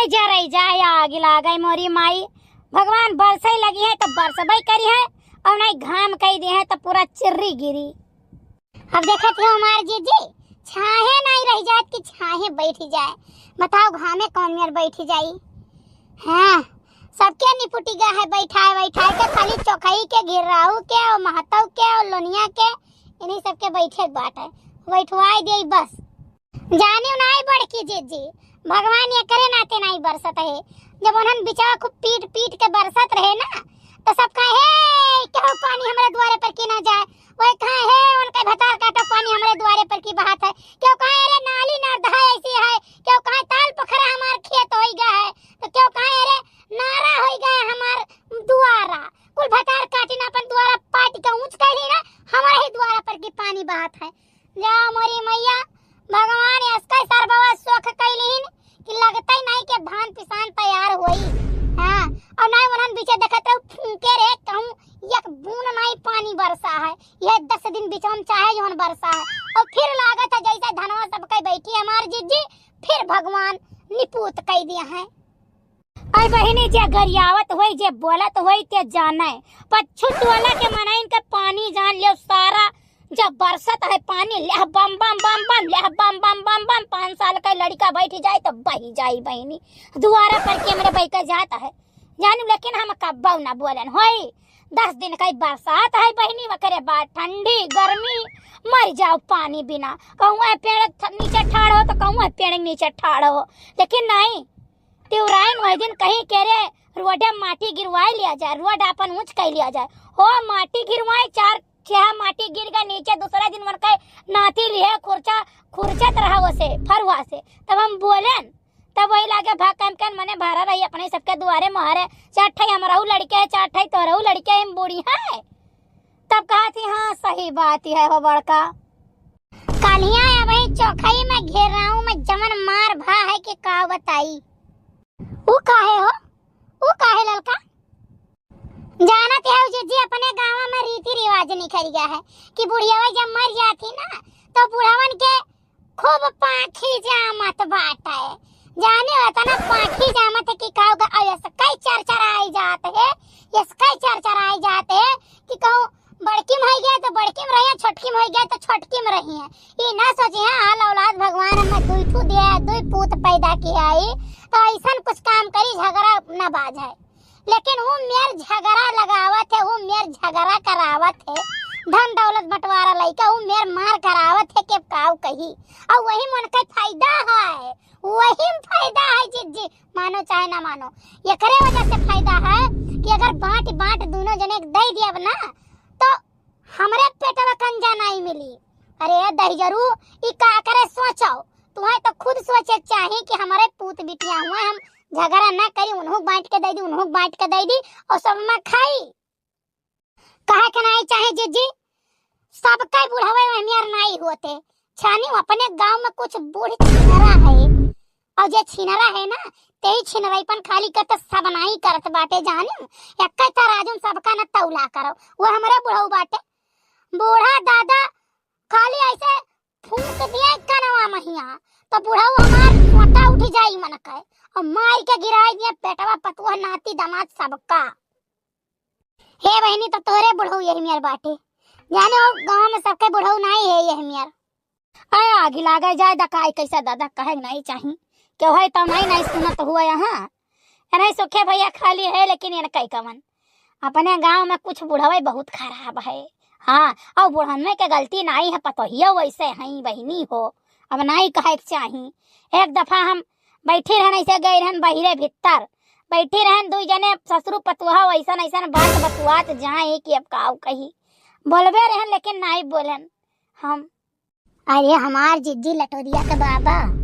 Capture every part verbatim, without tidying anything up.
जरई जाए, आग लागे मोरी माई। भगवान बरसै लगिहैं त बरसबै करिहैं, अउर नाहीं घाम कइ दिहैं त पूरा चिर्री गिरी। अब देखत हो हमार जिज्जी, छाहे नाहीं रहि जात कि छाहे बइठि जाए। बताओ घामे कौन मेर बइठि जाई? हाँ, सबके निपुटि गा है बइठाए बइठाए के, खाली चोखई के, घिर्राऊ के, अउर महतौ के, अउर लोनिया के, इन्हीं सबके बइठे के बाटे, बइठवाए दिए बस। जानिउ नाहीं बड़की जिज्जी, भगवान एकरे नाते नाहीं बरसत है। जब उन्हन बिचवा खूब पीट पीट के बरसत रहे ना, त सब कहे, "हे, केहू पानी हमरे दुआरे पर की ना जाए।" वही कहे, "हे, उनके भतार काटो, पानी हमरे दुआरे पर की बहात है।" केहू कहे, "अरे, नाली नरधा ऐसी है।" केहू कहे, "ताल पोखरा हमार खेत होई गा है।" त केहू कहे, "अरे, नारा होई गा है हमार दुआरा।" कुल भतार काटिन, अपन दुआरा पाटि के ऊँच कइली ना, हमरे ही दुआरा पर की पानी बहात है। जा मोरी मइया, भगवान असकै सरबवा सोख कइलिन कि लगतै नाहीं कि धान पिसान तैयार होई। हाँ, अउर नाहीं उन्हन बीचे देखत रहो फूंके रहे, कहूँ एक बून नाहीं पानी बरसा है। यह दस दिन बीचवा में चाहे जौन बरसा है, अउर फिर लागत है जैसे धनवा सबकै बइठी हमार जिज्जी, फिर भगवान निपूत कइ दिया है। अरे बहिनी, जे गरियावत होई, जे बोलत होई, ते जाने। पच्छू टोला के मनइन के पानी जान लेव सारा। जब बरसत है पानी, लेह बम बम बम बम, लेह बम बम बम बम, पाँच साल का लड़िका बइठि जाए त बहि जाई बहिनी। दुआरा पर के मेरे बइठे जात है, जानिउ, लेकिन हम कब्बउ ना बोलन होई। दस दिन का ही बरसात है बहिनी, ओकरे बाद ठंडी, गर्मी, मरि जाओ पानी बिना। कहूँ है पेड़ थ-, नीचे ठाड़ हो त कहूँ है पेड़ नीचे ठाड़ हो, लेकिन नाहीं। तिवराइन वही दिन कहीं के रे, रोडे माटी गिरवाइ लिया जाए, रोड आपन ऊँच कइ लिया जाए। हो माटी गिरवाए, चार छह माटी गिर गए नीचे, दूसरा दिन मन के नाती लिहे खुरचा, खुरचत रहा वसे, फरुआ से। तब हम बोलेन, तब वही लागे भा कम कन मने भरा रही अपने सबके दुआरे मोहरे, चार ठई हमरहू लड़िके है, चार ठई तोहरहू लड़िके है, हम बूढ़ी है। तब कहत ही, "हाँ, सही बात ही है हो बड़का।" काल्हिया अबहीं चोखई में घेराऊ में जवन मार भा है कि का बताई। ऊ काहे हो? ऊ काहे ललका? जानत है जिज्जी, अपने गाँव में रीति रिवाज निकल गया है कि बुढ़ियावा जब मर जाती ना, तो बुढ़वन के खूब पाखी जामत बाटे। जाने एतना पाखी जामत है कि का होगा, अब इसका ही चरचराई जात है, इसका ही चरचराई जात है कि कहूँ बड़की में होइ गया तो बड़की में रहिए, छोटकी में होइ गया तो छोटकी में रहिए। ई ना सोचिहैं, आल औलाद भगवान हमें दुई ठू दिया है, दुई पूत पैदा किया है, तो ऐसन कुछ काम करी, झगड़ा ना बाझे। लेकिन ऊ मेर झगड़ा लगावत है, ऊ मेर झगड़ा करावत है, धन दौलत बंटवारा लइका, ऊ मेर मार करावत है कि अब काऊ कही। अउर वही में उनका फायदा है, वही में फायदा है जिज्जी, मानो चाहे ना मानो, एकरे वजह से फायदा है कि अगर बाँट बाँट दूनों जने के दइ दियब ना, तो हमरे पेटवा कंजा नाहीं मिली। अरे दहिजरू, ई का करे सोचो, तुहैं तो खुद सोचे चाही कि हमरे पूत बिटिया हुआ, हम झगड़ा ना करी, उन्हों बाँट के दइ दी, उन्हों बाँट के दइ दी, अउर सब में खाई। कहे के नाहीं चाही जिज्जी, सबके बुढ़वे में मेर नाहीं होते। छानी अपने गाँव में कुछ बूढ़ छिनरा है, अउर जे छिनरा है ना, तेही छिनराईपन खाली करत सब नाहीं करत बाटे, जानिउ। एक्कै तराजू में सबका न तौला करो, वो हमरे बुढ़ऊ बाटे। बूढ़ा दादा खाली ऐसे फूंक दिए कनवा महिया, तो बुढ़ऊ हमार सोटा उठि जाई मन के, अउर मार के गिराई दिए पेटवा पतुआ नाती दामाद सबका। हे बहिनी, तो तोरे बुढ़ऊ यही मेर बाटे, जाने हो गाँव में सबके बुढ़ऊ नाहीं है यही मेर। अरे आगी लागे जाए दकाई कैसे दादा, कहे के नाहीं चाही, केहू है तो नाहीं, नाहीं सुनत हुआ यहाँ। ए नाहीं सुखे भइया खाली है, लेकिन एनकै कवन, अपने गाँव में कुछ बुढ़वे बहुत खराब है। हाँ, अउर बुढ़नवे के गलती नाहीं है, पतोहियो वैसे हैं बहिनी हो, अब नाहीं कहे के चाही। एक दफा हम बैठी रहन, ऐसे गए रहन बहिरे भीतर, बैठी रहन दुई जने ससुर पतोह, ऐसन ऐसन बात बतुआत जाए कि अब काऊ कही, बोलबे रहन लेकिन नाहीं बोलन हम। अरे हमार जिज्जी लटोरिया के बाबा,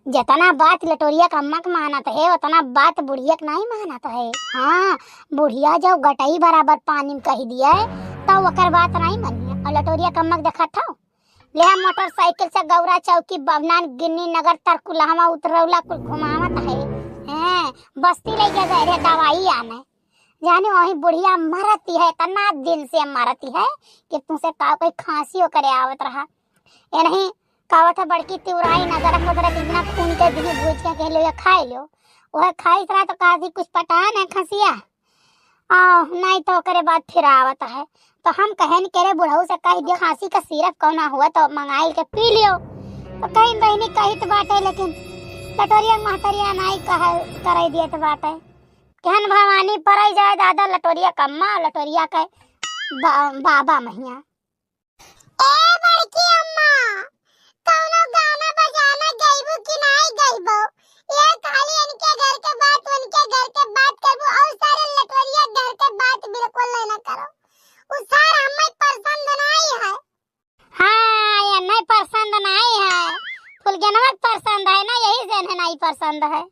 जेतना बात लटोरिया के अम्मा के मानत है, ओतना बात बुढ़िया के नाहीं मानत है। हाँ, बुढ़िया जब गटई बराबर पानी में कहि दिए, तब ओकर बात नाहीं मानिए। अउर लटोरिया के अम्मा के देखत हौ, ले मोटरसाइकिल से गौरा चौकी, बभनान, गिन्नी नगर, तरकुलहवा, उतरौला कुल घुमावत है। हैं, बस्ती लइके गए रहे दवाई आने। जाने वही बुढ़िया मरती है, इतना दिन से मरती है कि तुमसे का कोई खांसी ओकरे आवत रहा। ए नहीं, कहत है बड़की तिवराई न अदरक वदरक इतना खून के दिही भूज के कहले या खाए लो। वह खाई रहा तो कहा थी कुछ पटा न खसिया। आ, नहीं तो ओकरे बाद फिर आवत है। तो हम कहन के रे बुढ़ऊ से कह दियो खांसी का सिरप कौना हुआ तो मंगाइल के पी लियो। तो कहीं बहनी कहित बाटे लेकिन लटोरिया महतरिया नहीं कह करे दियत बाटे। कहन भवानी परई जाए दादा लटोरिया कम्मा लटोरिया के बा-, बाबा महिया। ए बड़की अम्मा, कौनो गाना बजाना गइबू कि नाई गइबू? ये खाली इनके घर के बात, उनके घर के बात करबू और सारे लटोरिया घर के बात बिल्कुल नहीं ना करो। उ सार हमें पसंद नहीं है। हाँ, ये नहीं पसंद नहीं है। फुलगेनवा के पसंद है ना, यही से इन्हें नहीं पसंद है।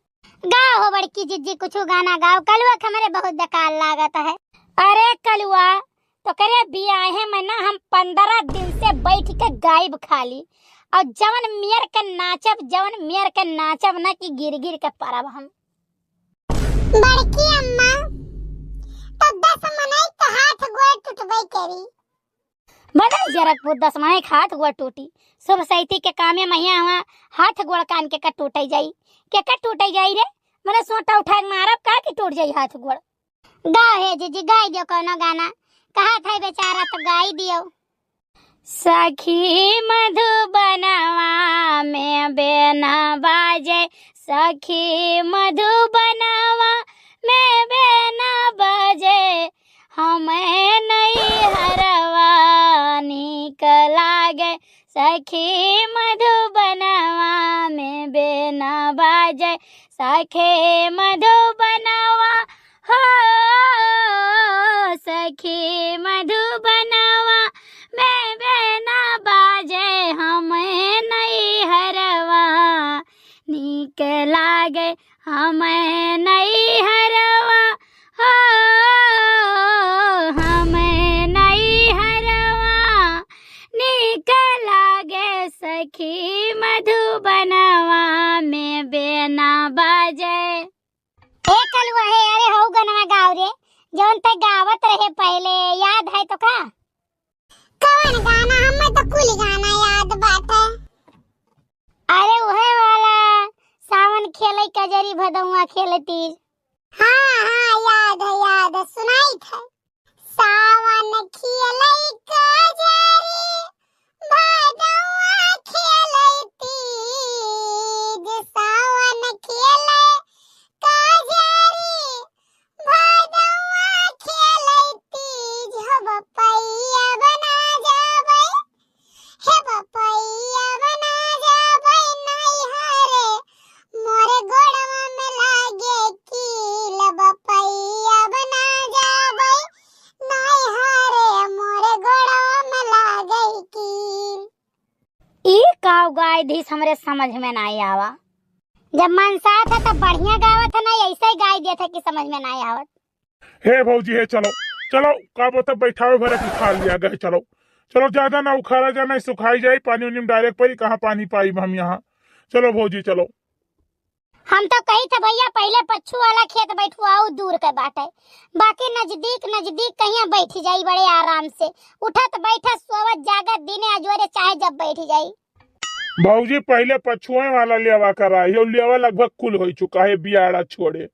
गाओ हो बड़की जिज्जी, कुछ गाना गाओ। कलुआ के हमरे बहुत बेकार लागत है। अरे कलुआ, तो करे बियाहे में ना हम पन्द्रह दिन से बैठ के गायब खाली, और जवन मेर के नाचब, जवन मेर के नाचब ना कि गिर गिर के परब हम। बड़की अम्मा, तो दस मनई के हाथ गोड़ टूटबे करी। बदल जरकपुर दस मनई के हाथ गोड़ टूटी। शुभ सैती के कामे महिया हुआ हाथ गोड़ कान के का टूटे जाई, के का टूटे जाई रे? मने सोटा उठा के मारब का कि टूट जाई हाथ गोड़। गाओ हे जीजी, गाई दियो कौनो गाना। कहत है बेचारा तो गाई दियो। सखी मधुबनवा में बेना बाजे, सखी मधुबनवा में बेना बाजे, हमें नैहरवा नीक लागे। सखी मधुबनवा में बेना बाजे, सखी मधुबनवा हो, सखी मधुबनवा में बेना बाजे, हमें नैहरवा नीक लागे, हमें नैहरवा हो, हमें नैहरवा नीक लागे, सखी मधुबनवा में बेना बाजे। ए कलुआ हे, अरे हऊ गनवा गाओ रे, जौन ते गावत रहे पहले, याद है तो का? कवन गाना? हमें तो कुल गाना याद बाटे। अरे उहे वाला, सावन खेलै कजरी भदौआ खेलै तीज। हाँ, हाँ, याद है, याद है, सुनाई थे। सावन खेलै कजरी, भदौआ खेलै तीज, सावन खेलै कजरी, भदौआ खेलै तीज, हो बपैया बना जाबै, हे बपैया बना जाबै नैहरे, मोरे गोड़वा में लागे कील, बपैया बना जाबै नैहरे, मोरे गोड़वा में लागे कील। ई काव गाय दिस हमरे समझ में नाई आवा। जब मन साथ है तब बढ़िया गावत है ना, ऐसे ही गाय दिया था कि समझ में नाई आवत। हे भौजी, हे चलो, चलो, का बोलत बैठावे भरे की खा लिया गए, चलो, चलो, ज्यादा ना उखाड़ा जाना, सुखाई जाई, पानी उनी में direct पड़ी, कहाँ पानी पाई हम यहाँ। चलो भौजी, चलो। हम तो कही थे भैया, पहले पच्छू वाला खेत बैठवाओ, दूर के बाटे, बाकी नजदीक, नजदीक कहिया बैठ जाई बड़े आराम से, उठत बैठत सोवत जागत दिने अजोरे चाहे जब बैठ जाई। भौजी, पहिले पछुए वाला लेवा कराई, और लेवा लगभग कुल हो चुका है, बियाड़ा छोड़े।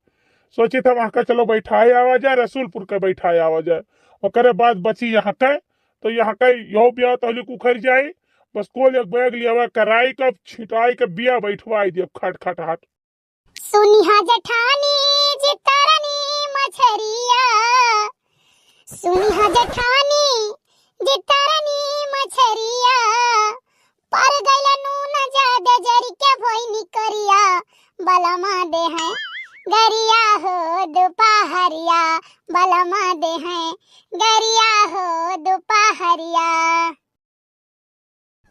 सोची था वहाँ का चलो बैठाए आवा जाए, रसूलपुर का बैठाए आवा जाए, ओकरे बाद बची यहाँ के, तो यहाँ के यो बिया तहलुक उखड़ जाए। बस कुल एक बैग लेवा कराई, कब छिटाई के बिया बैठवाई दियो, खट खट हाथ। सुनिहा जेठानी जी तरनी मछरिया, सुनिहा जेठानी जी तरनी मछरिया, पर गइल नून जादे जरि के भोइनी करिया, बलमा देहैं गरिया हो दुपहरिया, बलमा देहैं गरिया हो दुपहरिया।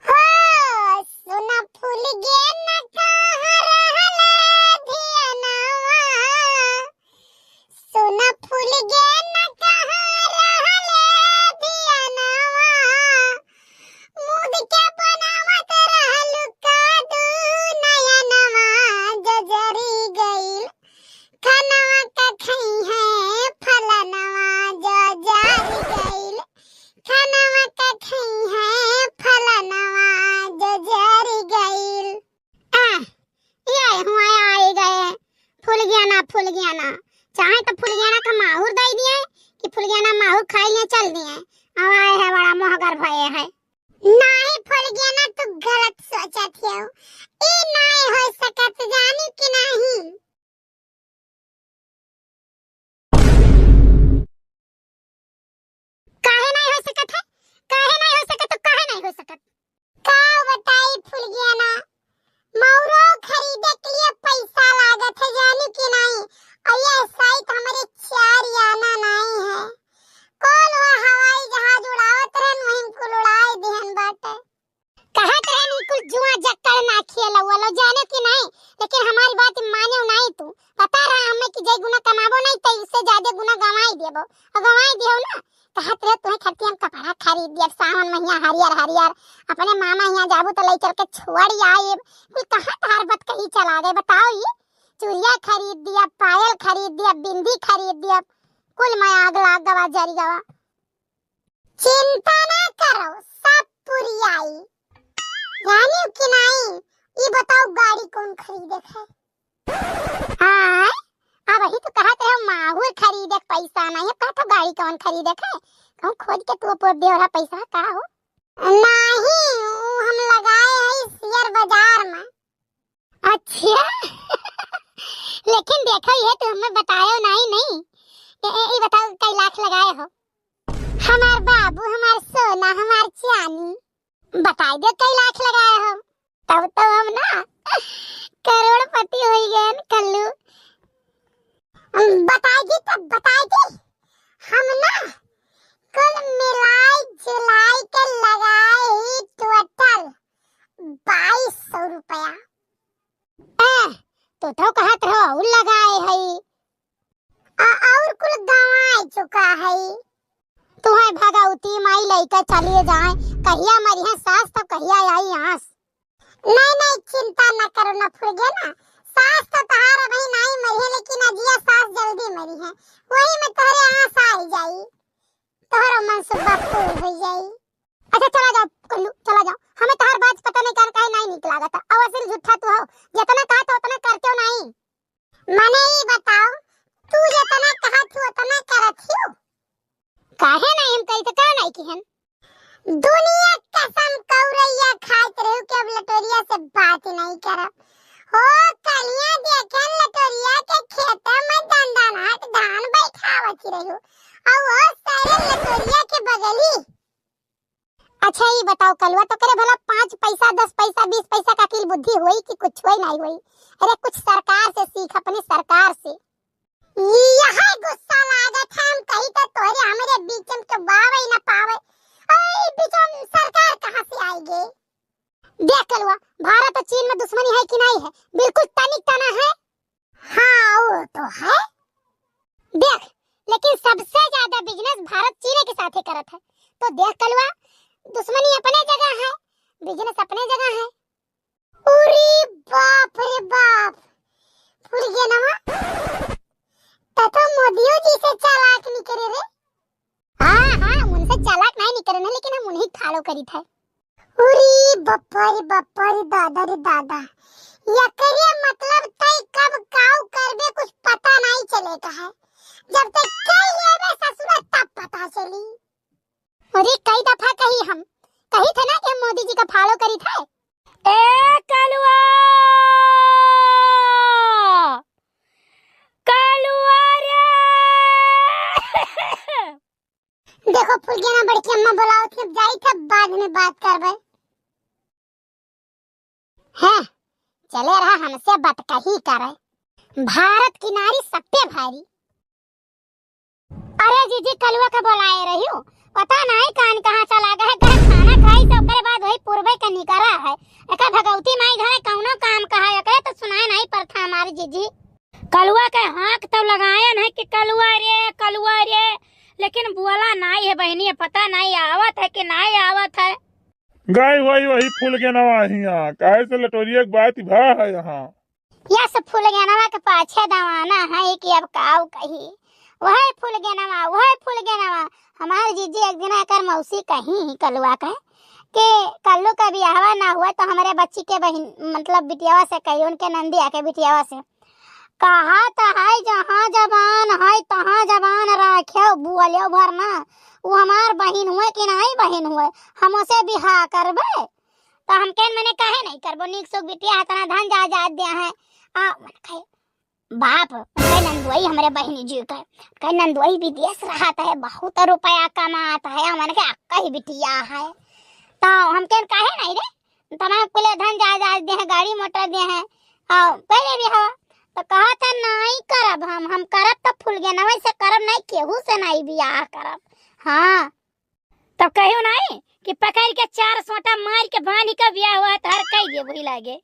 हो, सुना फूल गे न कहाँ रहले धियनवा, सुना फूल गे न कहाँ रहले धियनवा, मुद के बनावत रहलू का दू नयनवा, जो जरी गइल खनवा का खइहैं फलनवा, जो जरी गइल खनवा का खइहैं फलनवा, जो जरी फुलगेना, चाहे तो फुलगेना का माहुर दइ दिए कि फुलगेना माहुर खाइ ले चल दिए। अब आए है बड़ा मोहगर भये है। नाहीं फुलगेना, तू गलत सोचत हो। ई नाहीं होइ सकत, जानी कि नाहीं? काहे नाहीं होइ सकत है? काहे नाहीं होइ सकत? तो काहे नाहीं होइ सकत? का बताई फुलगेना, मौरो खरीदे के लिए पैसा लागत है, जानी कि नाहीं? और ये साइत हमरे चार आना नाहीं है। कौन वो हवाई जहाज उड़ावत रहन, वही कुल उड़ाए दिहन बाटे। कहत रहन, "ई कुल जुआ जक्कड़ ना खेलवलो, जाने कि नाहीं?" लेकिन हमारी बात माने नाहीं तू। पता रहा हमें कि जे गुना कमाबो नाहीं, तो इससे ज्यादा गुना गंवाई देबो। और गंवाई दियो ना, कहत रहे, "तुम्हें खातिर हम कपड़ा खरीद दिया, सावन महीना हरियर हरियर, अपने मामा यहाँ जाबू तो ले चल के छोड़ आए।" कुल कहाँ तहार बतकही चला गए, बताओ? ये चूड़िया खरीद दिया, पायल खरीद दिया, बिंदी खरीद दिया, कुल मैं आग लाग गवा, जरी गवा। चिंता ना करो, सब पुरियाई। जानियो कि नाहीं, ई बताओ गाड़ी कौन खरीदे है? हाँ, अब वही तो कहत रहे, माहुर खरीदे के पैसा नाहीं, अब कहत हो गाड़ी कौन खरीदे है? कहूँ खोज के तू अपो देवला पैसा का हो? नाहीं, ऊ हम लगाए है शेयर बाजार में। अच्छा। लेकिन देखो, ये तो हमें बतायो नाहीं, नहीं। ए, ए, ये बताओ, कई लाख लगाए हो? हमार बाबू, हमार सोना, हमार चानी। बताई दे, कई लाख लगाए हो? तब तो हम ना करोड़पति होइ गए कल्लू। बताई दी, तब बताई दी। हम ना कुल मिलाई जुलाई के लगाए ही टोटल बाईस सौ रुपया। ए, तो तो कहत रहो और लगाए है। आ, और कुल गंवाए चुका है। तुम्हें भगवती माई लइके चलिए जाए, कहिया मरिहे सास तो कहिया आई आस। नहीं, नहीं, चिंता न करो ना फुलगेना, सास तो तहार अभी नहीं मरिहे, लेकिन अजिया सास जल्दी मरिहे, वही में तोहरे आस आई जाई, तोहरो मन सुबह फूल हो जाई। अच्छा चला जाओ कल्लू, चला जाओ, हमें तहार बात पता नहीं काहे, काहे नहीं निक लागत। अवसिल झूठा तू हो, जितना कहा था उतना करते हो नहीं। मने ई बताओ, तू जेतना कहत हू, ओतना करत हू? काहे नाहीं हम कही, तो का नाहीं किहन? दुनिया कसम कौरैया खात रहू कि अब लटोरिया से बात नाहीं करब। हो, कलिया देखेन लटोरिया के खेते में दंदनाट धान बैठावत रहू। और वो सारे लटोरिया के बगली। अच्छा, ई बताओ कलुआ, तोकरे भला पाँच पैसा, दस पैसा, बीस पैसा का अकिल बुद्धि होई कि कुछ होई नाहीं होई? अरे, कुछ सरकार से सीख, अपनी सरकार से। यह गुस्सा लागत है, हम कही तो तोरे हमरे बीच में तो बावे ही ना पावे। ओए, बीच में सरकार कहाँ से आएगी? देख कलुआ, भारत और चीन में दुश्मनी है कि नाहीं है? बिल्कुल तनिक तना है। हाँ, वो तो है। देख, लेकिन सबसे ज्यादा बिजनेस भारत चीन के साथे करत है। तो देख कलुआ, दुश्मनी अपने जगह है, बिजनेस अपने जगह है। अरे बाप रे बाप, फुलगेनवा, त तो मोदियो जी से चालाक निकरे रे। हाँ, हाँ, उनसे चालाक नाहीं निकरे ना, लेकिन हम उन्हीं follow करी थे। अरे बप्पा रे बप्पा रे दादा रे दादा, एकरे मतलब तय कब काऊ करबे कुछ पता नाहीं चले का है, जब तक कई लेबे ससुरा तब पता चली। अरे कई दफा कही हम, कही थे ना कि हम मोदी जी का follow करी थे। ए कलुआ, कलुआ रे। देखो फुलगेना, बड़की अम्मा बुलावत है, जाई थे, बाद में बात करबे। हैं, चले रहा हमसे बतकही करे। भारत की नारी सब पे भारी। अरे जीजी, कलुआ का बोलाए रहियो, पता नाहीं कान कहाँ चला गए है, कहे खाना खाई से ओकरे बाद वही पूर्वे के निकरा है। एकर भगवती माई घरे कौनो काम कहा, एकरे तो सुनाए नाहीं पड़ता हमारी जीजी। कलुआ के हाँक तो लगायन है कि कलुआ रे, कलुआ रे, लेकिन बोला नाहीं है बहिनी, पता नाहीं आवत है कि नाहीं आवत है। गई वही, वही फुलगेनवा हियाँ, काहे से लटोरिया के बात भा है यहाँ। यस फुलगेनवा के पाछे दवाना है कि अब काऊ कही, वह फुलगेनवा, वह फुलगेनवा। हमार जीजी एक दिन एकर मौसी कही ही कलुआ के कि कल्लू का बियाहवा ना हुआ तो हमरे बच्ची के बहिन, मतलब बिटियावा से कही, उनके नंदिया के बिटियावा से कहा त है, जहाँ जबान है, तहाँ जबान राख्यो, बोल्यो भर ना। उ हमार बहिन हुए कि नाहीं बहिन हुए, हम ओसे बियाह करबे? त हम कहेन, मने काहे नाहीं करबो, नीक सुख बिटिया, इतना धन जायदाद दिया है। आ, मन कहे, बाप, कहे नंदुआई हमरे बहिनी जी के, कहे नंदुआई विदेश रहत है, बहुत रुपया कमात है, हमन के अक्का ही बिटिया है। त हम कहेन काहे नाहीं रे, तमाम कुले धन जायदाद दे हैं, गाड़ी मोटर दे हैं, और पहले भी हवा। त कहत है नाहीं करब हम, हम करब त फुलगेनवा से करब, नाहीं केहू से नाहीं बियाह करब। हाँ, तब कहियो नाहीं कि पकड़ के चार सोटा मार के बांध के बियाह हुआ त हर कई दे वही लागे।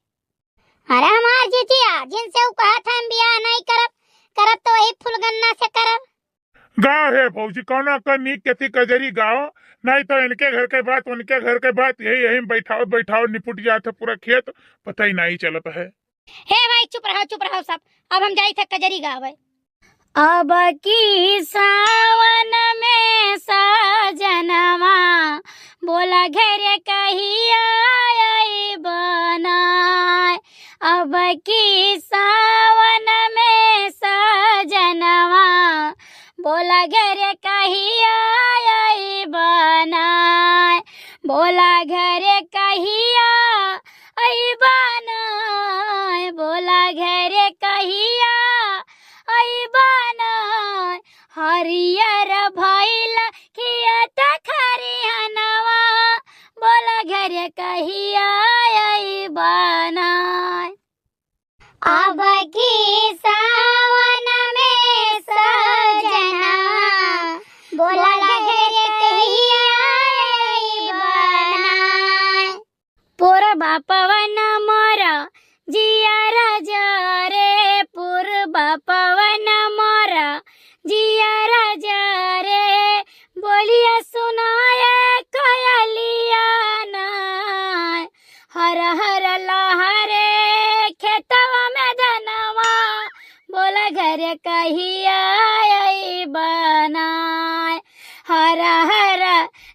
अरे हमार जिजिया, जिनसे उ कहत है हम बियाह नाहीं करब, करब त वही फुलगन्ना से करब। गाँव है भौजी, कौनो का नीक केथी कजरी गाँव, नाहीं त इनके घर के बात, उनके घर के बात, यही, यही में बैठावत, बैठावत निपुट जात है पूरा खेत, पता ही नाहीं चलत है। हे भाई, चुप रहो, चुप रहो सब, अब हम जाई थे कजरी गावे। अब की सावन में सजनवा, बोला घरे कहिया अइबना। अब की सावन में सजनवा, बोला घरे कहिया अइबना। बोला घरे कहिया अइबना। बोला घरे कहिया अइबना। हरियर भइल खेत खरिहनवा, बोला घरे कहिया अइबना। अब की सावन में सजनवा, बोला घरे कहिया अइबना। पूरबा पवन मोरा जियरा जरे, पूरबा पवन मोरा जियरा जरे, बोलिया सुनाए कोयलिया ना। हर हर लहरे खेतवा में धनवा, बोला घरे कहिया अइबना। हर हर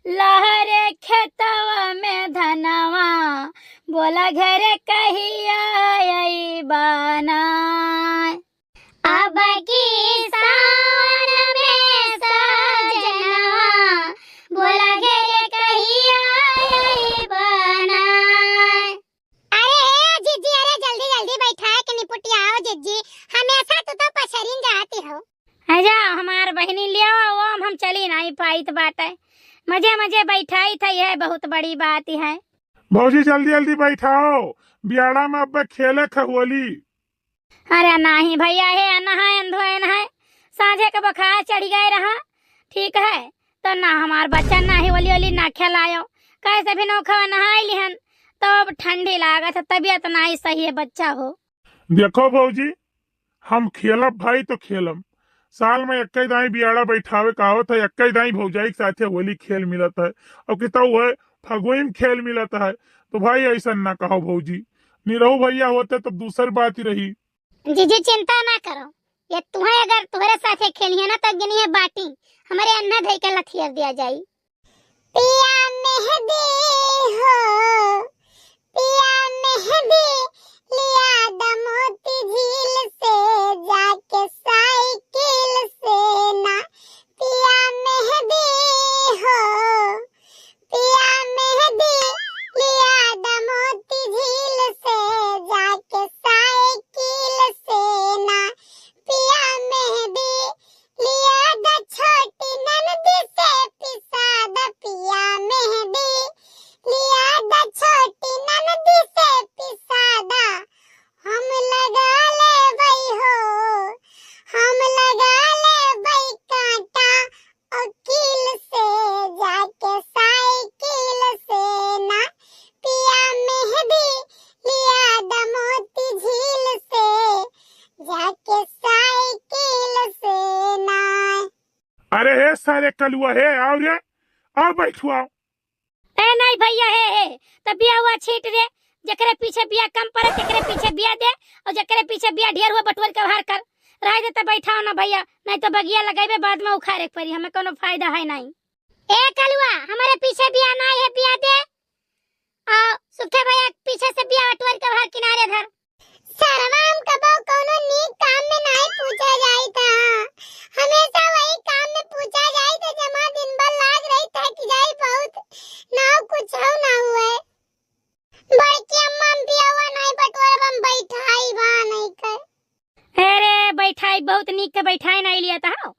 लहरे खेतवा में धनवा, बोला घरे कहिया अइबना। अब की सावन में सजनवा, बोला घरे कहिया अइबना। अरे हे जिज्जी, अरे जल्दी जल्दी बैठाए के निपुटियाओ जिज्जी, हमेशा तू तो पछरिन जाती हो। आ जाओ हमार बहिनी, लियाओ, वो हम, हम चली नाहीं पाइत बाटे। मजे मजे बैठाई था, यह बहुत बड़ी बात है। भौजी जल्दी जल्दी बैठाओ, बियाड़ा में अब खेले ख होली। अरे नाहीं भइया, हे नहायन धोयन है, साँझे के बुखार चढ़ि गए रहा, ठीक है, तो ना हमार बच्चा नाहीं होली होली ना खेलायो, कैसे भी नौखवा नहाई लिहन, तो अब ठंडी लागत है, तबियत नाहीं सही है बच्चा हो। देखो भौजी, हम खेलब भाई तो खेलब, साल में एक्कै दाईं बियाड़ा बैठावे का आवत है, एक्कै दाईं भौजाई के साथे होली खेल मिलत है, और कितना हुआ फगुई में खेल मिलत है, तो भाई ऐसा ना कहो भौजी, निरहू भइया होते तब दूसर बात ही रही। जीजी चिंता ना करो, ये तुहैं अगर तुहरे साथे खेलिहैं ना तो गिनिहैं बाटी, हमरे अन्ना धइ के लथियर दिया जाई। पिया मेहदी हो, पिया मेहदी, लिया द मोती झील से, जाके साइकिल से ना। पिया मेहदी हो, पिया मेहदी, लिया द मोती झील से, जाके साइकिल से ना। पिया मेहदी, लिया द छोटी ननदी से पिसा द। पिया मेहदी, लिया द छोटी ननदी से पिसा द। हम लगा लेबै हो, हम लगा लेबै कांटा उकील से, जाके साइकिल से ना। पिया मेहदी, लिया द मोती झील से, जाके साइकिल से ना। अरे हे सारे कलुआ, हे आओ रे, आओ बैठो, आओ। ए नाहीं भइया, हे, हे, त बिया हुआ छीट रे, जेकरे पीछे बिया कम पड़े, तेकरे पीछे बिया दे, और जेकरे पीछे बिया ढेर हुआ, बटोर के बाहर कर। रह दे त बैठाओ ना भइया, नाहीं तो बगिया लगइबे, बाद में उखाड़े के पड़ी, हमें कोनो फायदा है नाहीं। ए कलुआ, हमरे पीछे बिया नाहीं है, बिया दे। आ, सुखे भइया पीछे से बिया बटोर के बाहर किनारे धर। सरवा हम कबो कौनो नीक काम में बैठाई बहुत नीक के बैठाई ना लिया था।